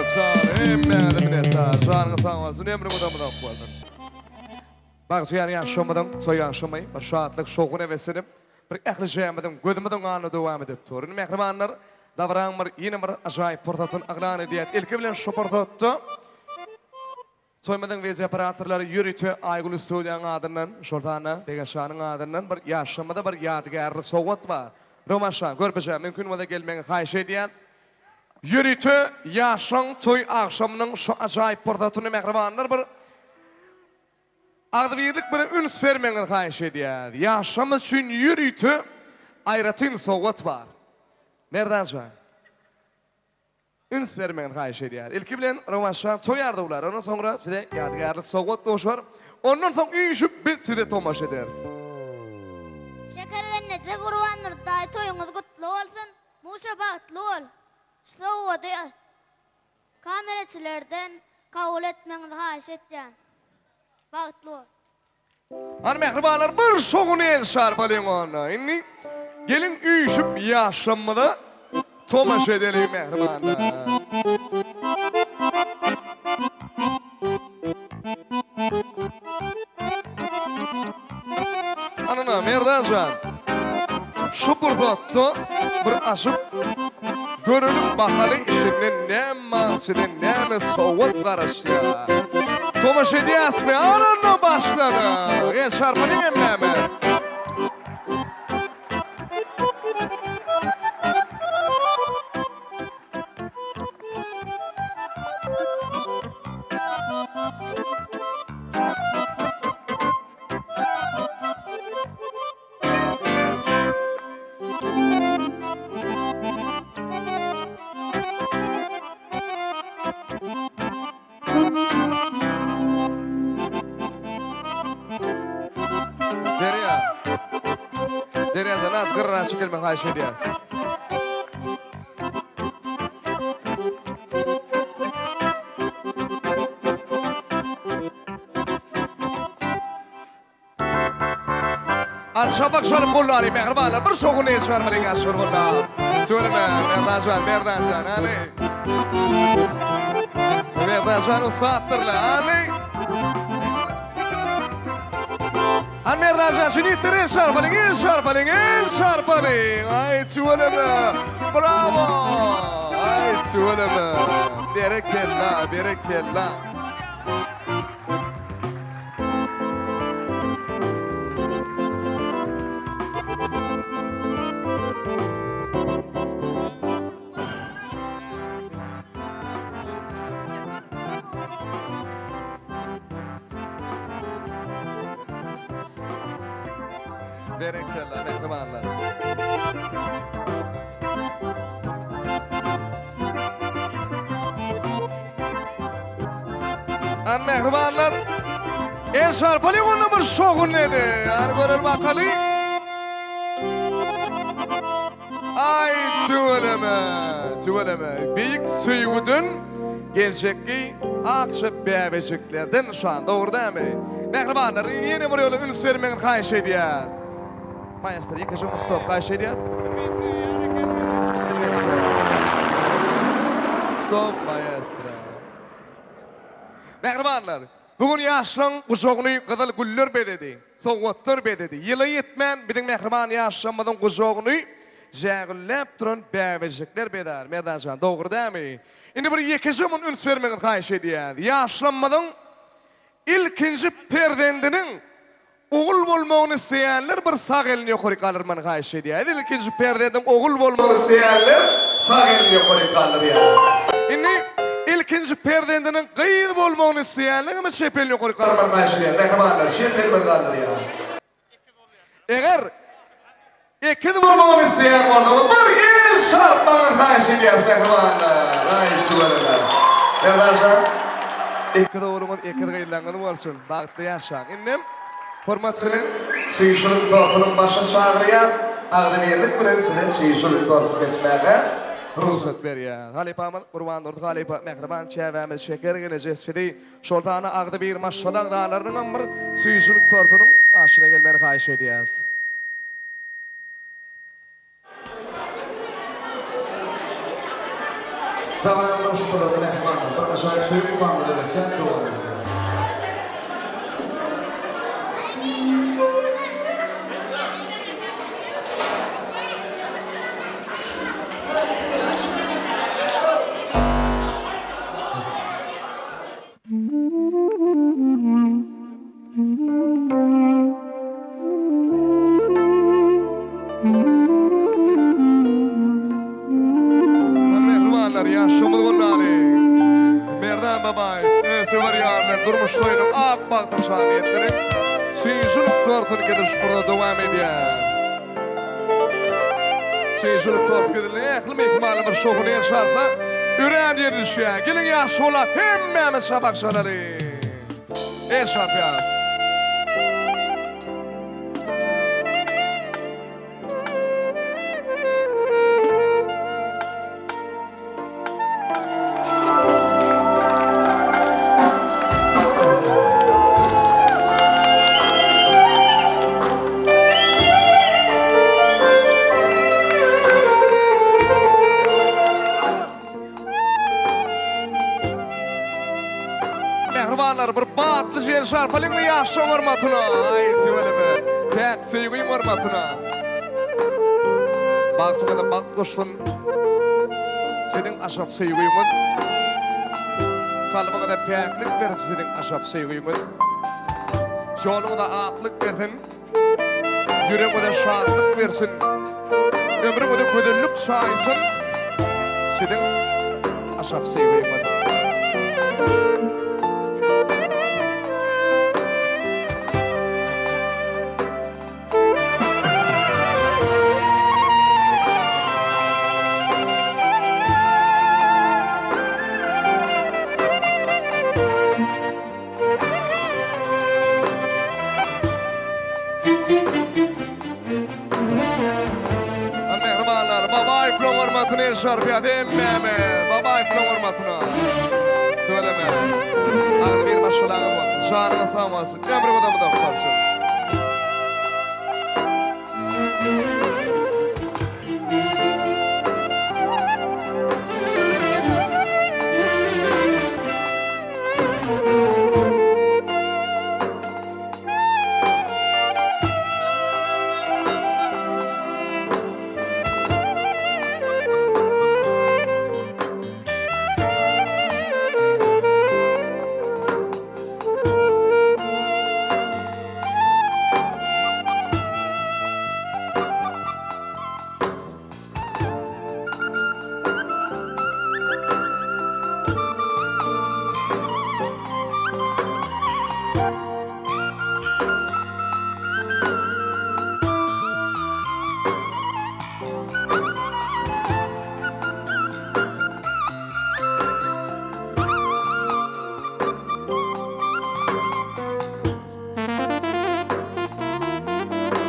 Köp sag boluň. Hemmäňize minnetdar. Janyňyz sag bolsun, ömrüňiz uzak bolsun. Bagtyýar ýaşamyzyň toý agşamy bir şatlyk, şowhuna beslenip, bir ählijämiziň gözümiziň alnynda dowam edip dur. Indi mähribanlar, dabaraň bir ýene bir ajaýyp pursatyny yglan edýäs. Ilki bilen şu pursatda Toýumyzyň wideooperatorlary ýörite Aýgül studiýanyň adyndan, şol sanda Begenç şanyň adyndan bir ýaşlymyza bir ýadygärlik sowgat bar. Roman şa, Körpeje, mümkin bolsa gelmegiňi haýyş edýän. Ýörite ýaşlaň toý agşamynyň şu ajaýyp pursatyny mähribanlar bir agzybirlik bilen üns bermegiňizi haýyş edýäs. Ýaşlarymyz üçin ýörite aýratyn sowgat bar. Merdan jan. Üns bermegiňizi haýyş edýäris. Ilki bilen Rowaçjan toý arzuwlary, ondan soňra size ýadygärlik sowgat duşar. Ondan soň üýşüp biz size tomaşa ederis. Şeker gelneje Gurbandurdy daýy toýuňyz gutly bolsun Muşa bagtly bol şu sowgady kameraçylardan kabul etmegiňizi haýyş etýän bagtly bol. Hany mähribanlar bir şowuny el çarpalyň onda. Indi geliň üýşüp ýaşlamyza tomaşa edeliň mähribanlar. Anana Merdanjan şu pursatda bir aşyp görelim bakaly içinden näme bar size näme sowgat garaşýar. Tomaşa edýäsmi? Anana başlady. El çarpalyň hemmämiz. Derýa. Derýa sen az gyrra çekilme haýyş edýäs. Arşa bakşalyp gollary mähribanlar bir şowhun el çykarmalyň aşyr bolda. Tüweleme Merdanjan Merdanjan hany. Merdanjan ussatdyrla hany. Han Merdanjan şu nitdir el çarpalyň el çarpalyň el çarpalyň. Ay tüweleme. Bravo. Ay tüweleme. Berekella berekella. Berekella mähribanlar. An mähribanlar. El şarpaly onda bir şogun edi. Hany görelim bakaly. Ay tüweleme, tüweleme. Beýik söýgüden geljekki akja bäbejiklerden nyşan, dogry dälmi? Mähribanlar, ýene bir ýola üns bermegiňizi haýyş edýän. Maestro, ýekeje stop haýyş edýän. Stop, maestro. Mähribanlar, bu gün ýaşlaryň gujagyny gyzyl güller bezedi, sowgatlar bezedi. Ýyla ýetmän biziň mähriban ýaşlarymyzyň gujagyny jägülläp duran bäbejikler bezär. Merdan jan, dogry dälmi? Indi bir ýekeje mun üns bermegiňizi haýyş edýän. Ýaşlarymyzyň ilkinji perzendiniň Ogul bolmagyny isleýänler bir sag elini ýokaryk galdyrmany haýyş edýäris. Ilkinji perzendiň ogul bolmagyny isleýänler sag elini ýokaryk galdyrýar. Indi ilkinji perzendiniň gyz bolmagyny isleýänler hem çep elini ýokaryk galdyrmany haýyş edýäris. Mähribanlar, çep elimizi galdyrýar. Eger Ekiz bolmagyny isleýän bolsaňyz bir el çarpmagyňyzy haýyş edýäris mähribanlar. Aý tüweleme. Merdanjan ekiz ogluňyz ekiz gyzlaryňyz bolsun. Bagtly ýaşaň. Indem hormat bilen süýşülik tortunyň başa çagyrýan agzybirlik bilen size süýşülik torty kesmäge rugsat berýän. Halypamyz Gurbandurdy halypa mähriban çäbämiz Şeker gelneje sizi şol sanda agzybir maşgala agzalarynyňam bir süýşülik tortunyň başyna gelmegini haýyş edýäris. Dabaranyň şu pursaty mähribanlar, bir ajaýyp söýgi mukamlary bilen säp dowam edýär. Mähribanlar, ýaşlygymyz bolmaly. Merdan babaýew öz söwer ýary bilen durmuş toýunyň ak bagtyny şanyýetlenip, süýjülik tortuny kesip şu pursat dowam edýär. Süýjülik torty kesilende ähli myhmanlar bir şowhun el çalsa, örän ýeri düşýär. Geliň ýaşly bolap hemmämiz şapak çalalyň. El çarpýarys. Mähribanlar bir batly jel şarpalyňmy ýaşa hormatyna. Aý tüweleme. Päk söýgiň hormatyna. Bagtyňyza bagt goşsun. Siziň aşak söýgiňiz. Kalbyňyza päklik bersin siziň aşak söýgiňiz. Ýoluňyza aklyk bersin. Ýüregiňize şatlyk bersin. Ömrüňize gözellik çaýsyn. Siziň aşak söýgiňiz. Mähribanlar, Babaýewlaň hormatyna el çarpýas hemmämiz. Babaýewlaň hormatyna. Tüweleme. Agzybir maşgalaňyz bolsun. Janyňyz sag bolsun. Ömrüňiz uzak bolsun.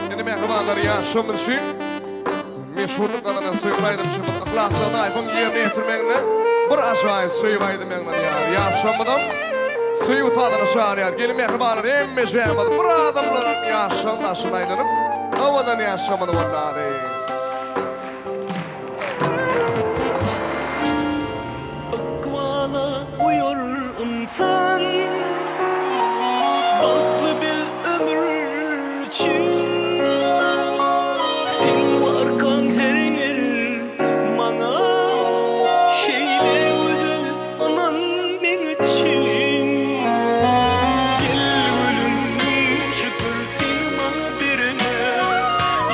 Indi mähribanlar ýaşlygymyz üçin meşhurlyk gazanan söýgüli aýdymçymyz Yhlas Dadaýewiň ýerine ýetirmeginde bir ajaýyp söýgi aýdymy ýaňlanýar. Ýaşlygymyzyň söýgi sazyny çagyrýar. Geliň mähribanlar hemmejämiz bir adamlaryň ýaşlygyň daşyna aýlanyp, owadan ýaşlygymyzy goldalyň. Ykbala uýar ynsan, Bagtly bil ömür üçin. Sen barkaň her ýer maňa Şeýle gözel ynan meň üçin. Gel gülüm şükür seni maňa berene,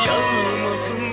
Ýazmasyn.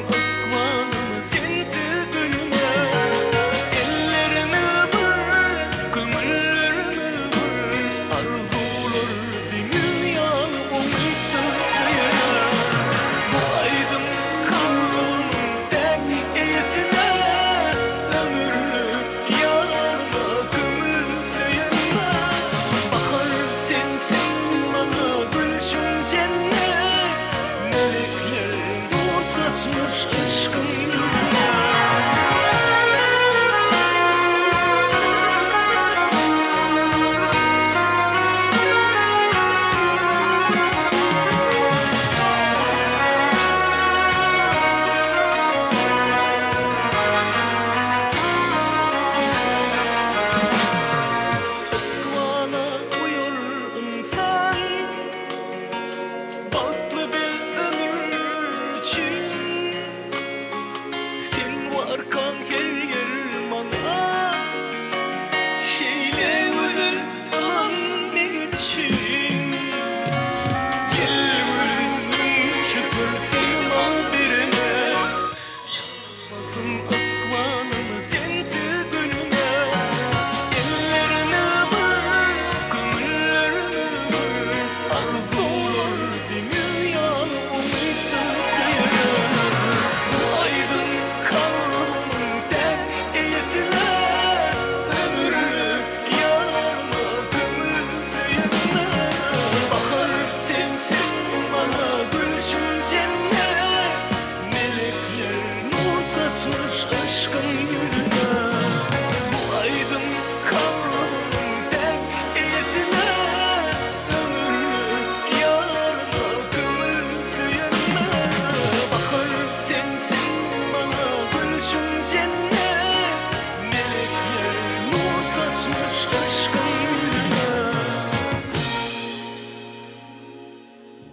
Yşkyň ýüzüne.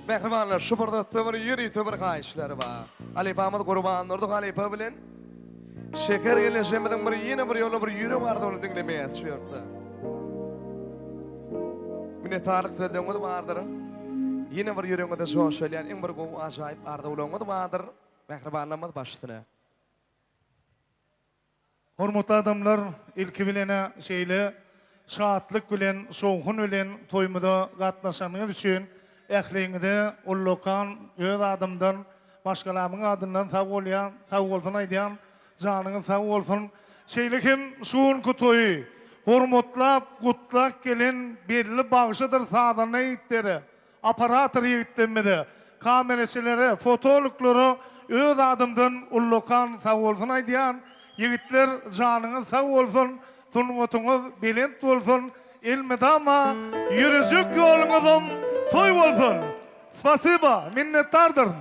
Mähribanlar şu pursatda bir ýörite bir haýyşlary bar. Halypamyz Gurbandurdy halypa bilen Şeker gelneşemiziň bir ýene bir ýola bir ýürek arzuwyny diňlemeýäs şu ýerde. Minnetdarlyk sözleriňiz bardyr. Ýene bir ýüregiňizde joşalýan iň bir gowy ajaýyp arzuwlaryňyz bardyr. Mähribanlarymyz baş üstüne. Hormatly adamlar, ilki bilen-ä şeýle şatlyk bilen, şowhun bilen toýumyza gatnaşanyňyz üçin ähliňize ullakan öz adymdan, maşgalamyň adyndan sag bolýan, sag bolsun aýdýan, janyňyz sag bolsun. Şeýle hem şu günki toýy hormatlap, gutlap gelen belli bagşydyr sazanda ýigitlere, Operator ýigitlerimize, kamereçilere, fotologlara öz adymdan ullakan sagbolsun aýdýan. Ýigitler janyňyz sag bolsun, sungatyňyz belent bolsun, elmydama ýörejek ýoluňyzam toý bolsun! Spasiba, minnetdardyryn.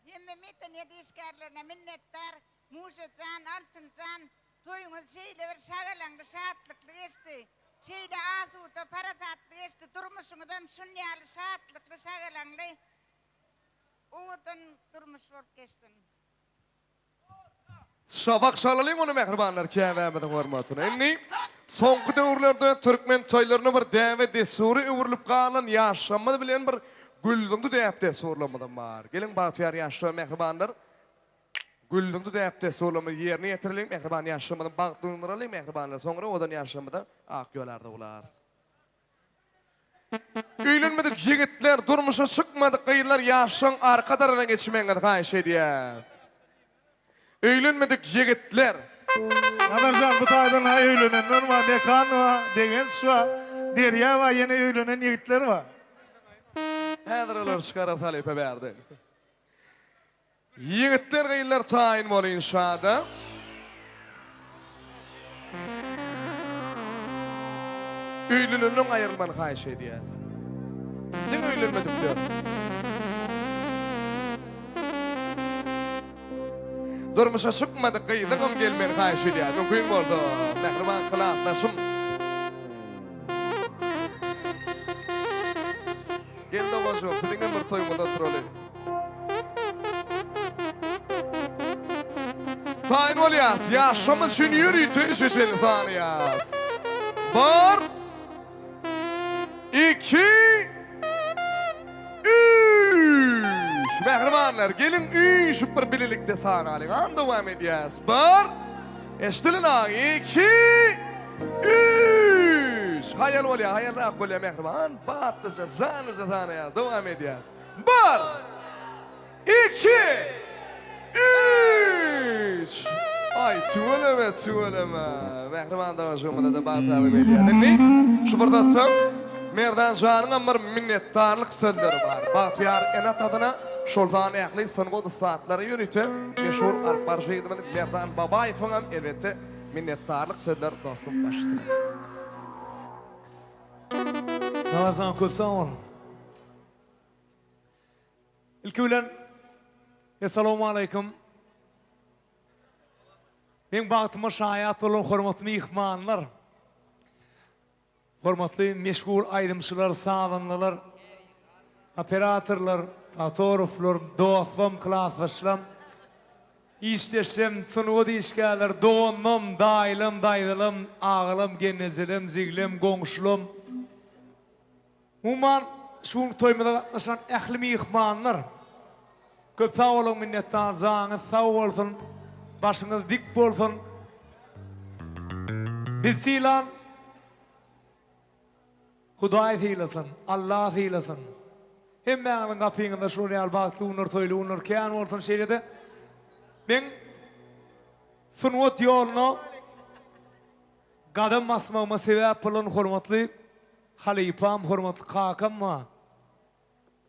Hemme medeniýet işgärlerine minnetdar. Muşa jan, Altyn jan, toýuňyz şeýle bir şagalaňly, şatlykly geçdi. Şeýle asuda, parasatly geçdi. Durmuşyňyzam şun ýaly şatlykly, şagalaňly, owadan durmuş bolup geçsin. Şabak çalalyň ony mähribanlar käbämiziň hormatyna. Indi soňky döwürlerde türkmen toýlaryna bir däbe dessura öwrülip galan ýaşlarymyz bilen bir güldüňdi däp dessurlarymyzam bar. Geliň bagtyýar ýaşlar mähribanlar güldüňdi däp dessurlarymyzy ýerine ýetireliň mähriban ýaşlarymyzyň bagtlygyny mähribanlar soňra owadan ýaşlarymyza ak ýol arzuwlarys. Öýlenmedik ýigitler, durmuşa çykmadyk gyzlar ýaşlaň arka tarana geçmegiňizi haýyş edýäs. Öýlenmedik ýigitler. Nazarjan bu taýdan ha öýlenenler bar, Mekan bar, Begenç bar, Derýa bar, ýene öýlenen ýigitler bar. Häzir olary çykarar halypa bärden. Ýigitler gyzlar taýyn bolyň şada. Öýlenenden aýrylmany haýyş edýäs. Diňe öýlenmedikler. Durmuşa çykmadyk gyzyňam gelmegini haýyş edýäs. Mümkin bolsa mähriban klasdaşym. Gel doganjygym siziňem bir toýuňyzda oturaly. Taýyn bolýas. Ýaşamyz üçin ýörite üçe çenli sanaýas. Bir, iki, üç. Mähribanlar, geliň üýşüp bir bilelikde sanalyň. Hany dowam edýäs. Bir, eşidilin-a, iki, üç. Haýal bolýar, haýalrak bolýar mähriban. Batlyja, janlyja sanaýas. Dowam edýäs. Bir, iki, üç! Aý, tüweleme, tüweleme! Mähriban doganjygymyza-da bagt arzuw edýän. Indi şu pursatda Merdan janyňam bir minnetdarlyk sözleri bar. Bagtyýar ene-atasyna, şol sanda ähli sungat ussatlara ýörite meşhur alypbaryjy ýigidimiz Merdan Babaýewiňem elbetde minnetdarlyk sözleri dostum baş üstüne. Nazar jan köp sag bol. Ilki bilen Essalawmaleýkim. Meň bagtyma şaýat bolan hormatly myhmanlar, hormatly meşhur aýdymçylar, sazandalar, operatorlar, fotograflar, dostlam, klasdaşlam, işdeşlem, sungat işgärleri, doganlam, daýylam, daýzalam, agalam, gelnejelem, jiglem, goňşulam, Umuman, şu günki toýumyza gatnaşan ähli myhmanlar, köp sag boluň minnetdar, janyňyz sag bolsun, başyňyz dik bolsun. Bizi sylan Hudaý sylasyn, Allah sylasyn. Hemmäňiziň gapyňyzda şular ýaly bagtly günler, toýly günler kän bolsun. Şeýle-de meň sungat ýoluna Gadam basmagyma sebäp bolan hormatly halypam, hormatly kakam bar.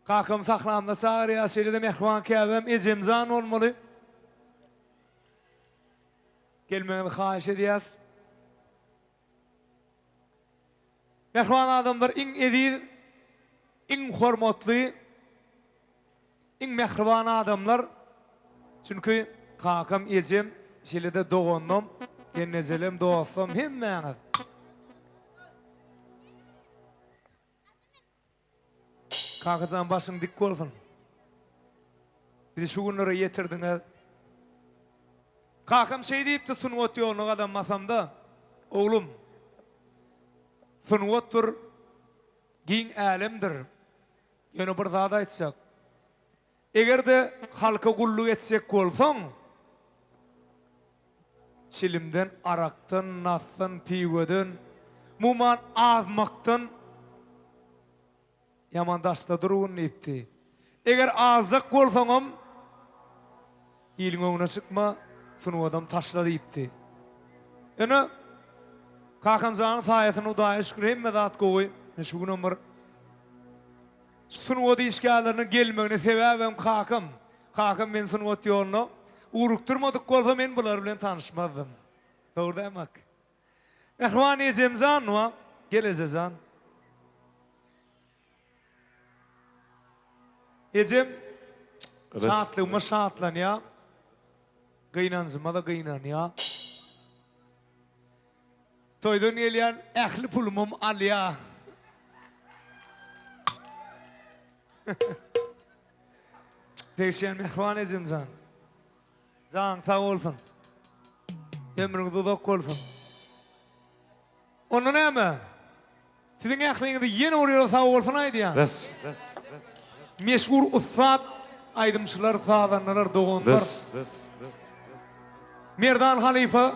Kakam sahnamda çagyrýar, şeýle-de mähriban käbäm ejemjan bolmaly. Gelmegiňizi haýyş edýäs. Mähriban adamlar iň eziz, iň hormatly, iň mähriban adamlar. Çünki kakam, ejem, şeýle-de doganlam, gelnejelem, dostlam hemmäňiz. Kakajan başyň dik bolsun. Bizi şu günlere ýetirdiňiz. Kakam şeý diýipdi sungat ýoluna gadam basamda, Oglum, sungat bir giň älemdir. Ýöne bir zat aýtjak. Eger-de halka gulluk etjek bolsaň, çilimden, arakdan, nasdan, piweden, umuman azmakdan ýaman daşda durgun diýipdi. Eger azjak bolsaňam, iliň öňüne çykma, sungadam taşla diýipdi. Ýöne Kakamjanyň saýasynda Hudaýa şükür hemme zat gowy. Şu günem bir Sungat işgärleriniň gelmegine sebäbem kakam. Kakam meni sungat ýoluna ugrukdyrmadyk bolsa men bular bilen tanyşmazdym. Dogry dälmi Ak? Mähriban ejemjan wa gel ejejan. Ejem şatlygyma şatlanýar, gynanjyma-da gynanýar. Toýdan gelýän ähli pulumam alýa. Degişýän mähriban ejemjan. Janyň sag bolsun. Ömrüňiz uzak bolsun. Onda näme? Siziň ähliňize ýene bir ýola sag bolsun aýdýan. Meşhur ussat aýdymçylar, sazandalar, doganlar. Merdan halypa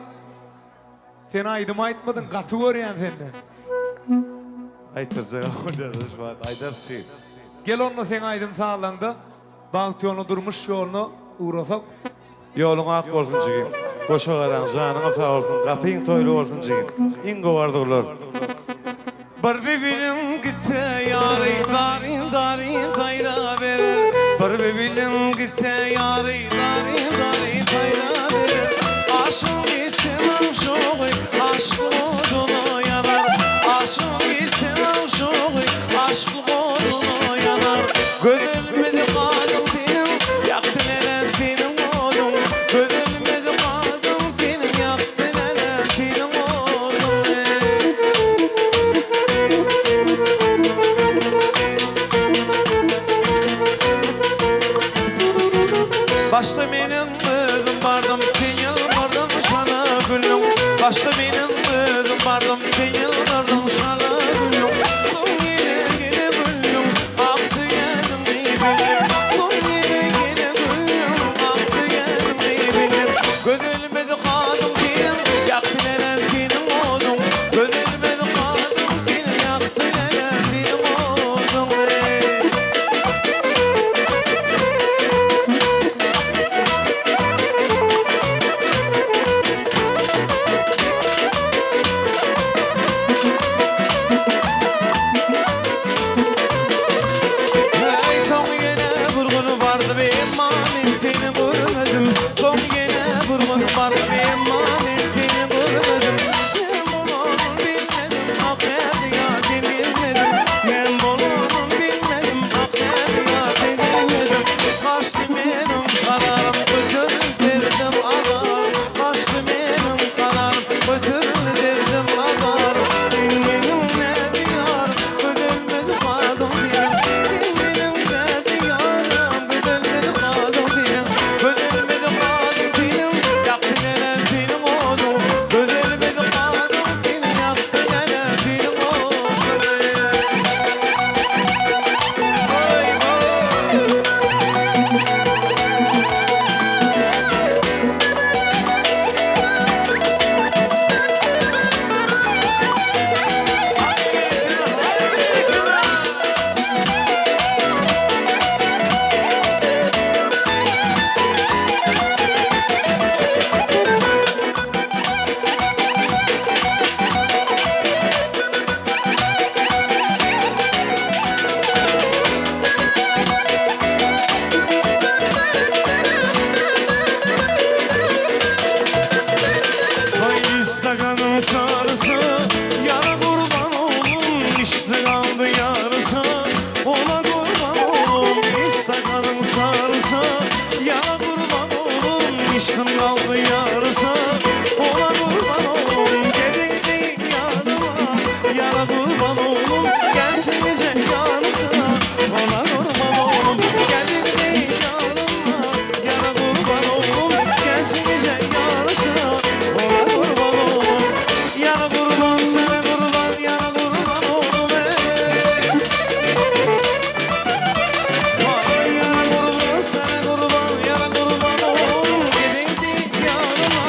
sen aýdym aýtmadyň gaty görýän senden. Aýtdyrjagam bolýar şu wagt aýdarçy. Gel onda seň aýdym sazlaňda bagt ýoluna durmuş ýoluna ugrasak. Ýoluň ak bolsun jigim. Goşa garaň janyň sag bolsun gapyň toýly bolsun jigim. Iň gowy arzuwlar. Bir bibilim gitse ýary zaryn zaryn saýraberer Bir bibilim gitse ýary zaryn zaryn saýraberer Aşyk gitse magşugy aşk oduna ýanar Aşyk gitse magşugy aşk oduna ýanar Gözelmedi gadyň seniň, ýakdy neneň seniň oduň, Gözelmedi gadyň seniň, ýakdy neneň seniň oduň, eý. Başda meniň özüm bardym, sen ýylgyrdyň şala güllüň, Başda meniň özüm bardym, sen ýylgyrdyň şala güllüň, Soň ýene gele güllüň, ak söýeniňi bildim, Soň ýene gele güllüň, ak söýeniňi bildim. Gözelmez gadyň seniň, ýakdy nenem seniň oduň, Gözelmez gadyň seniň, ýakdy nenem seniň oduň, eý. Yara kurban olum Gelsin gece yarısına Ona kurban olum Gelin değil yanıma Yara kurban olum Gelsin gece yarısına Ona kurban olum Yara kurban sana kurban Yara kurban olum ey. Vay yara kurban sana kurban Yara kurban olum Gelin yanıma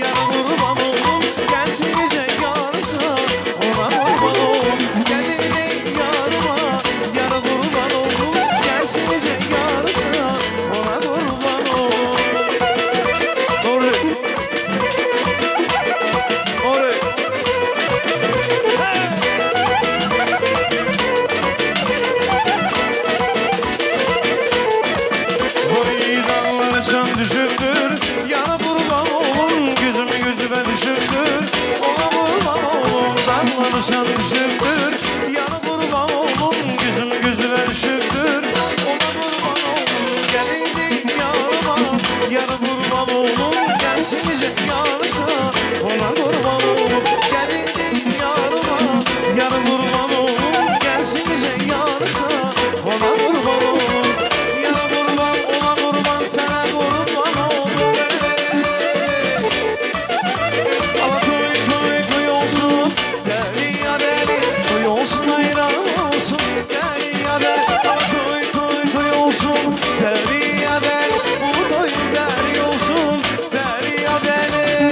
Yara kurban olum Gelsin gece yarısına Ona kurban olum Gelin yanıma Yara kurban olum Gelsin gece yarısına Ona kurban olum Doğru. Doğru. Vay dağlara çam düşüptür Yana kurban olum Gözüm gözüme düşüptür Ona kurban olum Dağlara çam düşüptür Yana kurban olum Gözüm gözüme düşüptür Ona kurban olum Gelin yanıma Yana kurban olum Gelsin gece yarısı Ona kurban olum Gelin yanıma Yana kurban olum Gelsin gece yarısı Ona kurban olum Yana kurban ona kurban sana kurban olum Ama toy toy toy olsun Deli ya deli toy olsun ayran olsun Deli ya deli ama toy toy toy olsun Deli ya deli bu toy deli olsun Deli ya deli.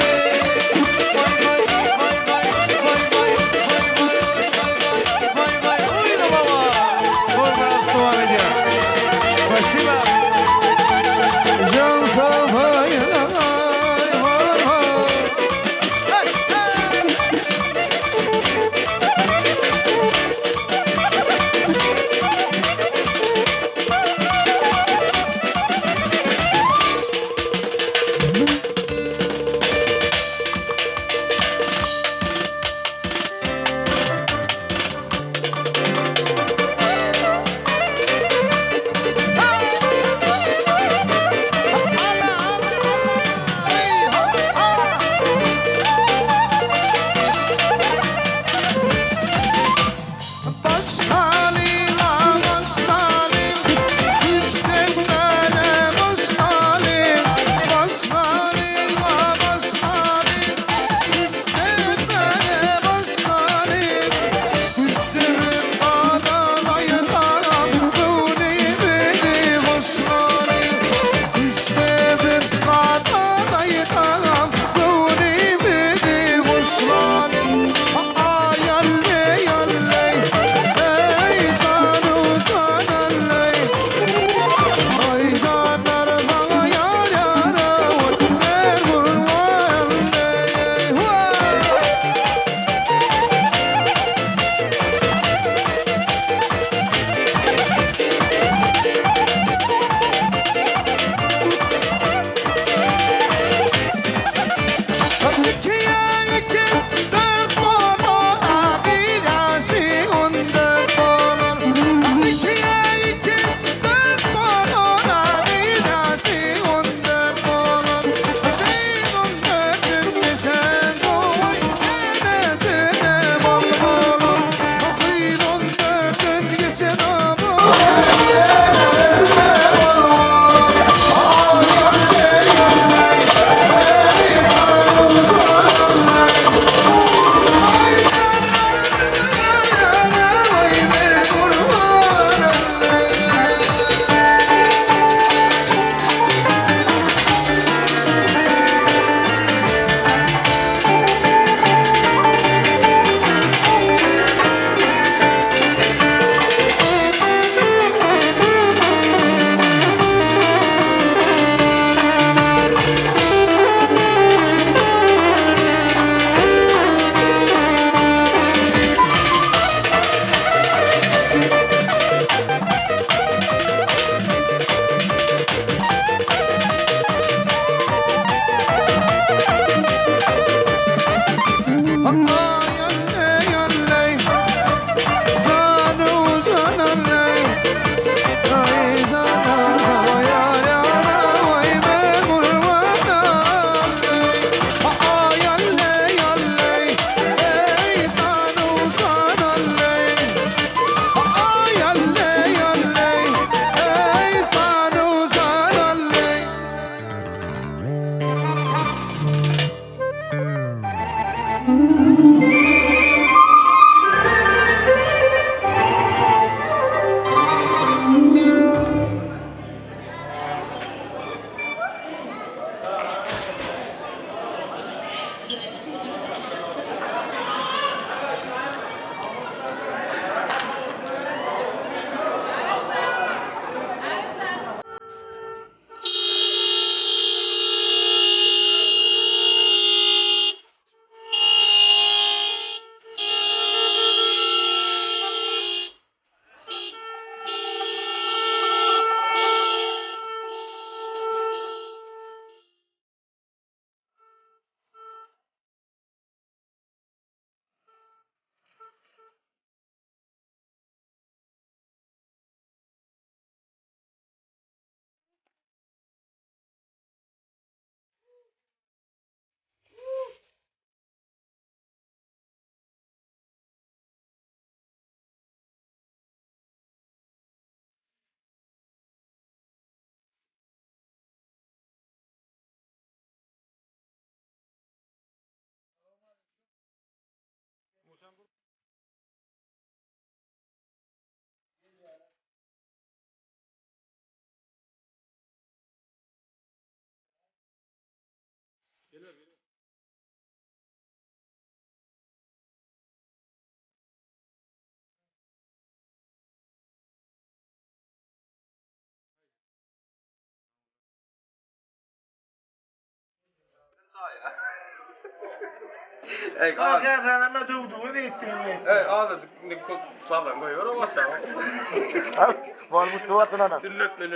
Bol mutlu bolsun anam.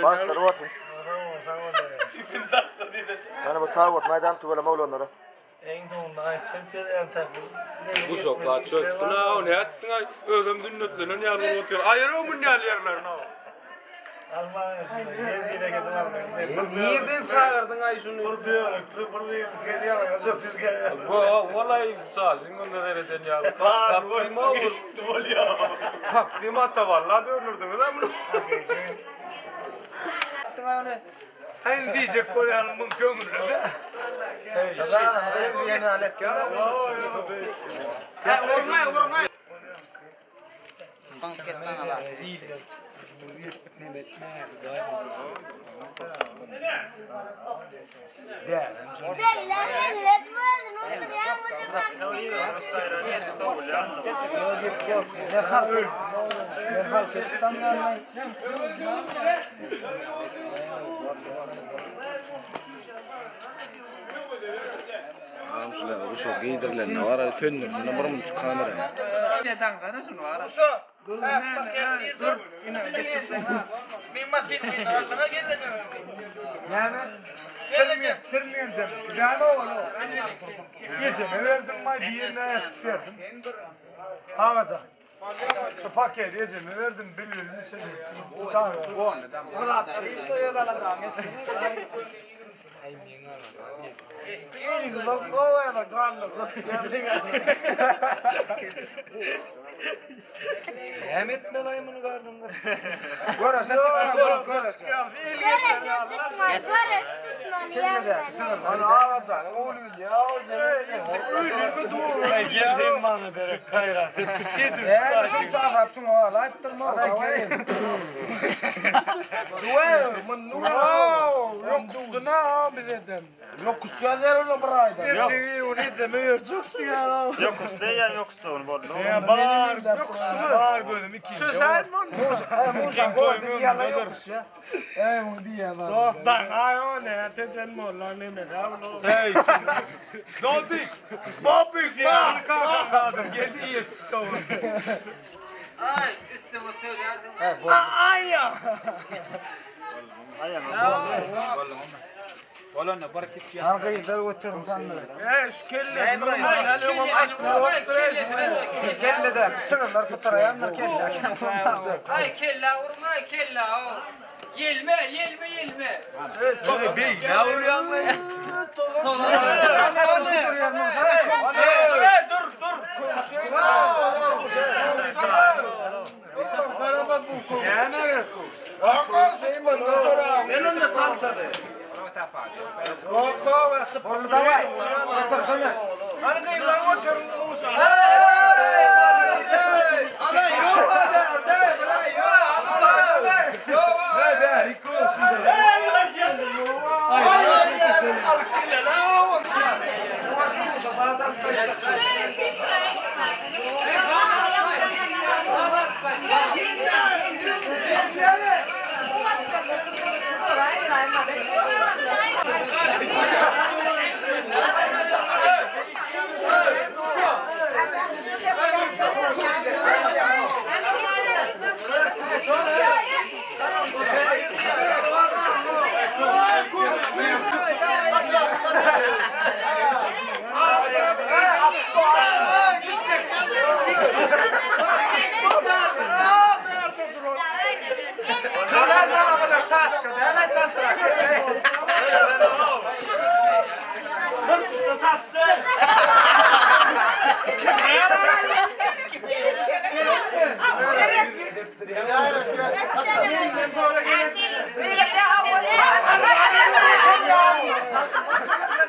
Bagtlar bolsun. Mana bu sag bolsun aýdan tüweleme oglanlara. Guşaklar çöksün-aw, nätdiň-aý, özem sünnetlenen ýaly bolup otyr. Aýyr-ow muny ýaly ýerlerini-ow. Nirden çagyrdyň-aý şuny? Bir börekli, bir Walaý, saçyň onda sereden ýaly. Tapdym ata walla döndürdiňiz-ä muny. Aýny diýjek bolýanym muň köňlünde. Bella millet özüni undurýar Ejeme berdim maý birine äkitip berdim. Agajan. Şu paketi ejeme berdim bilbilini içine. Çaga. Näme etmeli muny garnyňda? Göreşe çykar, göreşe. Göreşe tutman, göreş tutman ýazmaly. Gel sen bana derek gaýrat et. Çık getir şu Ertegi ony ejeme berjekdi ýa. Ýokuş diýýän ýokuşdygyny boldy. Ya bar, ýokuşdymy? Bar gözüm iki. Çözer mi onu? Dostdan aý o ne tejen molla neme ya bunu. Hey. Dodik. Bobik ya. Kaka geldi yetişti o. Ay üstüme oturýarsyň. Ay ya. Hey şu kelle. Ay kella urma ay kella o. Ýelme ýelme ýelme.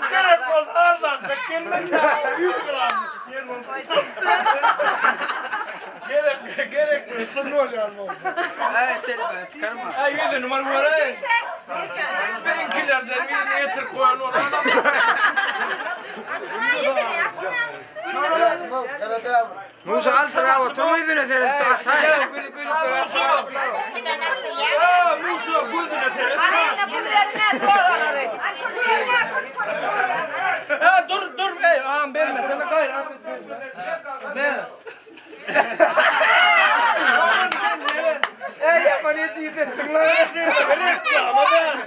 Gerek olsa arzan çek gelmen ya. 100 gram. Gerek gerek mi? Çın oluyor mu? Ay telefonu çıkarma. Ay ýüzüni numara görä. Benimkilerden birini getirip koyan olar. Musa al sıra oturma yüzüne seret açay. Musa gözüne seret. Ha dur dur ey ağam bermesene gaýrat et. Ne? Ey yaman eti ettin lan. Reklama ver.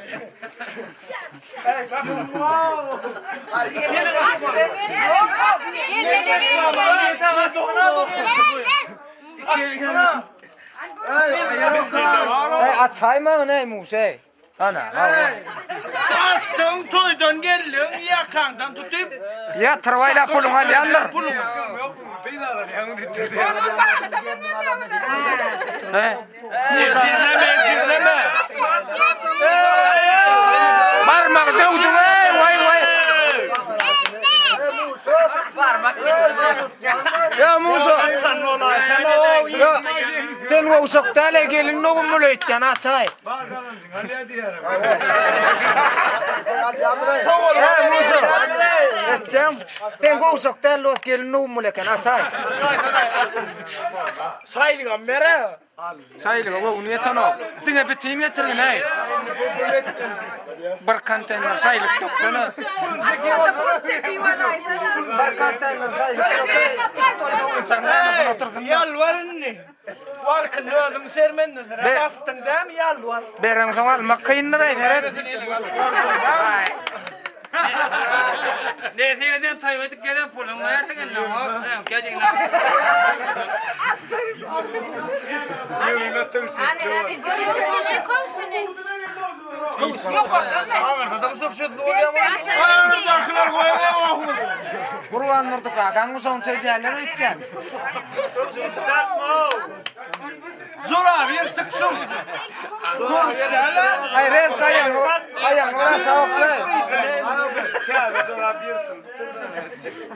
Ey açayma ne Musa? Ana. Açdyň toýdan geldiň ýakaňdan tutup. Ya tırvayla pulun alyanlar. He? Ejizleme ejizleme. Barmak dövdün ey vay vay. Ya Musa. Açan olay. Sen Ya sen o usakta hele gelin oğlum böyle etken açay. He Musa. Estem. Sen o usakta hele gelin oğlum böyle etken açay. Saýlygam bere. Saýlyga o unu ýetanok. Diňe bitim getirin hey. Bir konteyner saýlyk toplana. Bir konteyner saýlyk toplana. Ýalbar indi. Wagtynda özüň sermendidir. Be- Basdyň dämi ýalbar. Beren soň almak kyndyr ey seret. Nesip eden toý edip gelen puluň bersin indi. Hop, gelin. Aňyrda uşak şöz bolýar. Aňyrdakylar goýaň. Gurban Nurdy kakaň bu soň söýdýärler öýtken. Jora bir tıksın. Ay rez kaýan, aýaň ora sawakly.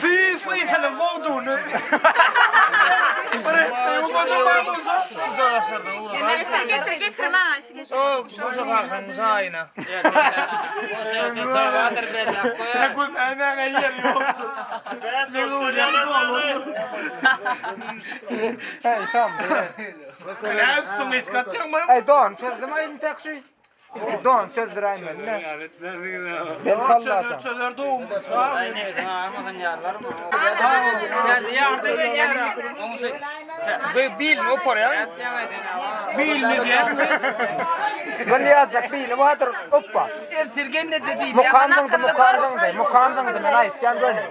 Püf yhanyň bogduny. Getir getir maňa şu getir. O, Musa kakanyň jaýyna. Hey tamam. Hey don çözdüm aýdym tek şu. Don çözdür aýdym. Bel kallata. Çözer doğum. Bilni diýen. Gül ýazjak bili bardyr. Hoppa. Ertir gelnece diýip. Mukamdyňdy, mukamdyňdy, mukamdyňdy men aýtýan göni.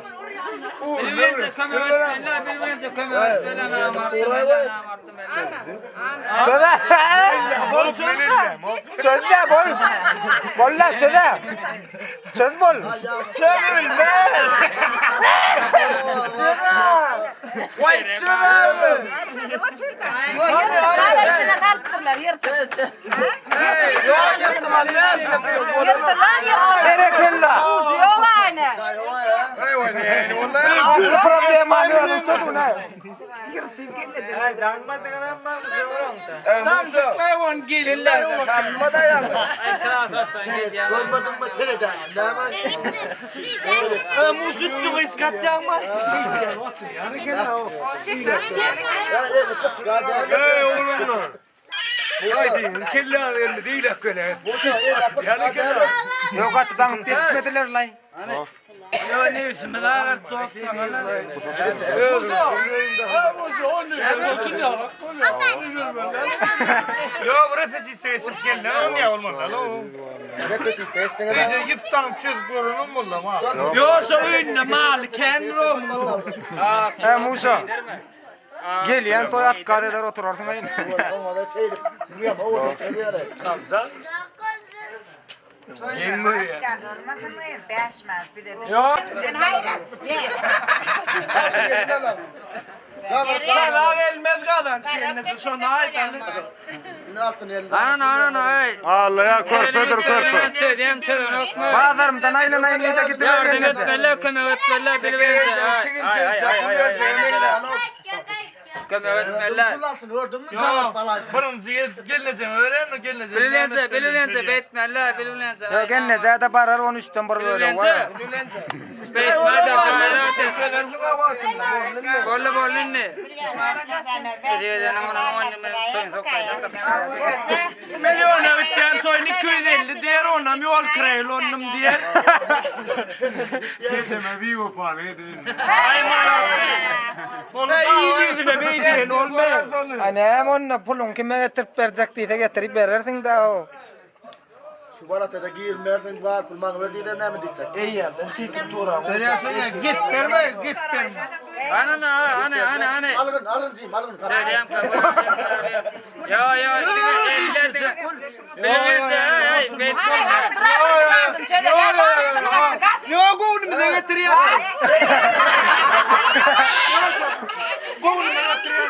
Söze. Sözde bol. Bolla söze. Söz bol. Çözülmez. Söze. Vay söze. Berekella. Aslı problemi özüm çözün ha. Tam zıklayın gelinler. Musu iskatýan mı? Ey oğlumlar. Haydi kelle elini değil hakkı Yok atıdan yetişmediler lan. Nefsimiz ağır dostlar. Yo, repetisiýa geçip geldi. Oňa bolmaly. Repetisiýa ýüp taňyp çözüp göreniň boldy ma. Yo, şo öýünde mal ken rom. He Musa. Gelýän toý at gaz eder oturarsyň aýyn. Olmasın mı? Beşmez bir de düşün. Bana gelmez gadan çenesi şonu aýdaly. Ana ana ey. Allah'a körpedir körpe. Çözem çözem okma. Bazarymdan aýlan aýlan da gidip Yardım etmeli, kömek etmeli, bilmeyince. Ay ay ay ay. Kömek etmeli. Birinji gelnejemi öğren, gelnejemi. Bilmeyince, bilmeyince, betmeli, bilmeyince. Yok enne zäde barar 13'ten bir bölüm var. Bilmeyince. Beýtme-de, gaýrat et. Boldy, boldy indi. Milliona bitýän toýuny 250 diýer, onam ýol kireýli ondum diýer. Ejeme biwepalyk edip indi. Aý malasy. Ol il ýüzüne beý diýen bolma. A näme onda puluňy kime getirip berjek diýse getirip berersiň-dä o. Şu baratada girmersiň bar pul maňa ber diýse näme diýjek? Eýýämden çekip duram. Git berme, git berme. Ana, ana, ana, ana, ana. Algyn, algyn jigim, algyn. Çözýän Ýa, ýa, diňe diňe. Bilemeýje, eý, beýtme. Ýok, göwnümize getirýär. Göwnüme getirýär.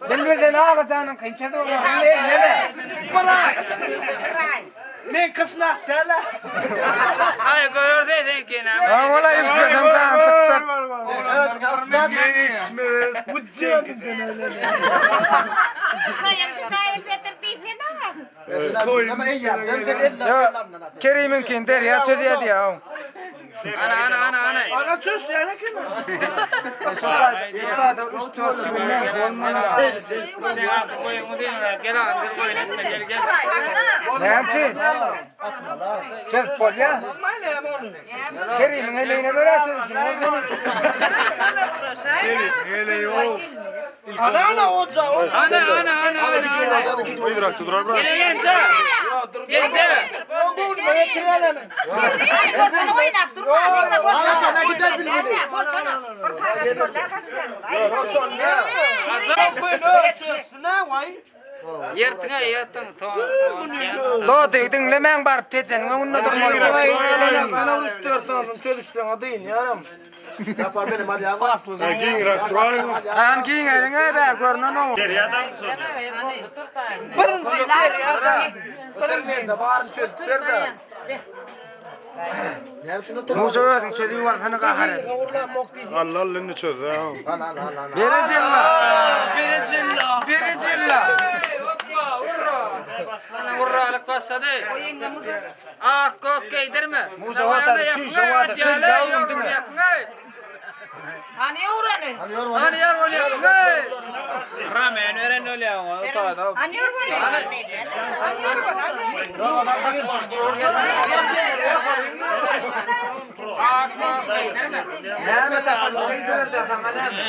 Bilbilden agajanyň kynça dogrusyny elleme. Men kysnak däl-ä. Aý, görerse seňkini. Ha wala üflesem jan çykjak. Kerimiňkini derýa çözýä diýýä. Ana, ana, ana, ana. Ana çöşýän eken. Näme üçin? Çözüp bolýa. Kerimiň eleğine görä çözüşiň. Ana ana oja oja. Ana, ana, ana, ana, ana. Genje. Genje. Göwnüme getirýär. Ana sana gider bilmedi. Ýertiňe, ýertiň. Dody diňlemäň baryp Tejeniň öňünde durmaly. Sana uruş dörtsansyň çözüşseňe dynýaram. Japar benim alýan. Giňräk duraýyň. An giňeliňe bär görünen o. Birinji derýada. Birinji baryny çözüp berdi. Musa özüň çözüp alsana gahar et. Alla alla indi çöz ha. Al al al al. Berecella. Berecella. Berecella. Ana urralyk başlady. Ak gök geýdirme. Musa wata çüýşe wata sen dawun diňe. Hani öwreni? Hani ýar ol ýapyň. Ramen veren öyle oňa. Hani öwreni? Ak gök geýdirme. Näme tapan geýdirer de saňa näme?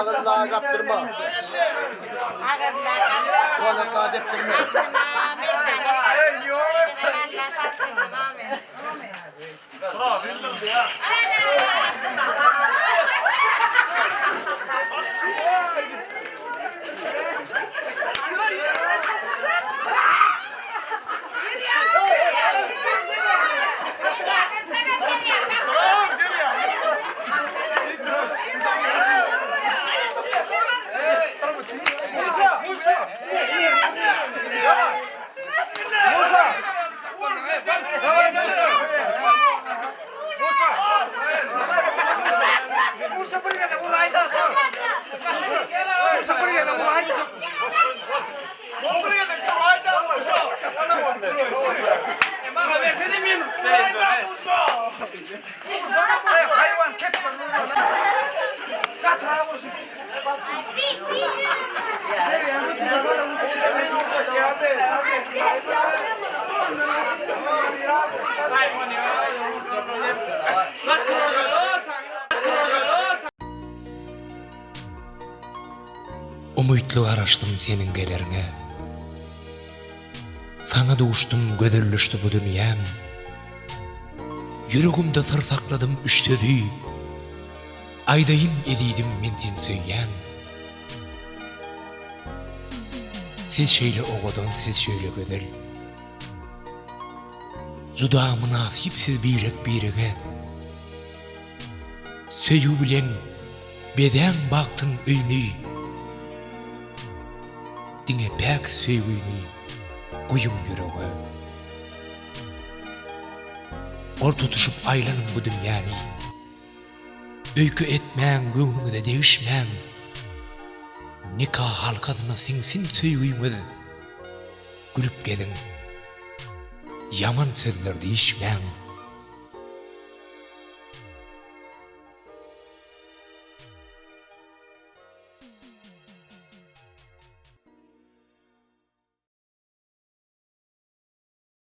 Agyrla gapdyrma. Konakla depdirme. Musa bir gezek uraýda soň. Musa bir gezek uraýda. Ay hayvan kep. Gatra vursun. Umytly garaşdym seniň gelerňe. Saňa duşdum gözelleşdi bu dünýäm. Ýüregimde syr sakladym üç sözi. Aýdaýyn ezizim men seni söýýän. Siz şeýle owadan siz şeýle gözel. Juda mynasyp siz birek birege. Söýgi bilen. Bezäň bagtyň öýüni. Diňe päk söýgini guýuň ýürege. Gol tutuşyp aýlanyň bu dünýäni. Öýke etmäň, göwnüňize degişmäň. Nika halkasyna siňsin söýgüňiz. Gülüp geziň. Ýaman sözler diýişmäň.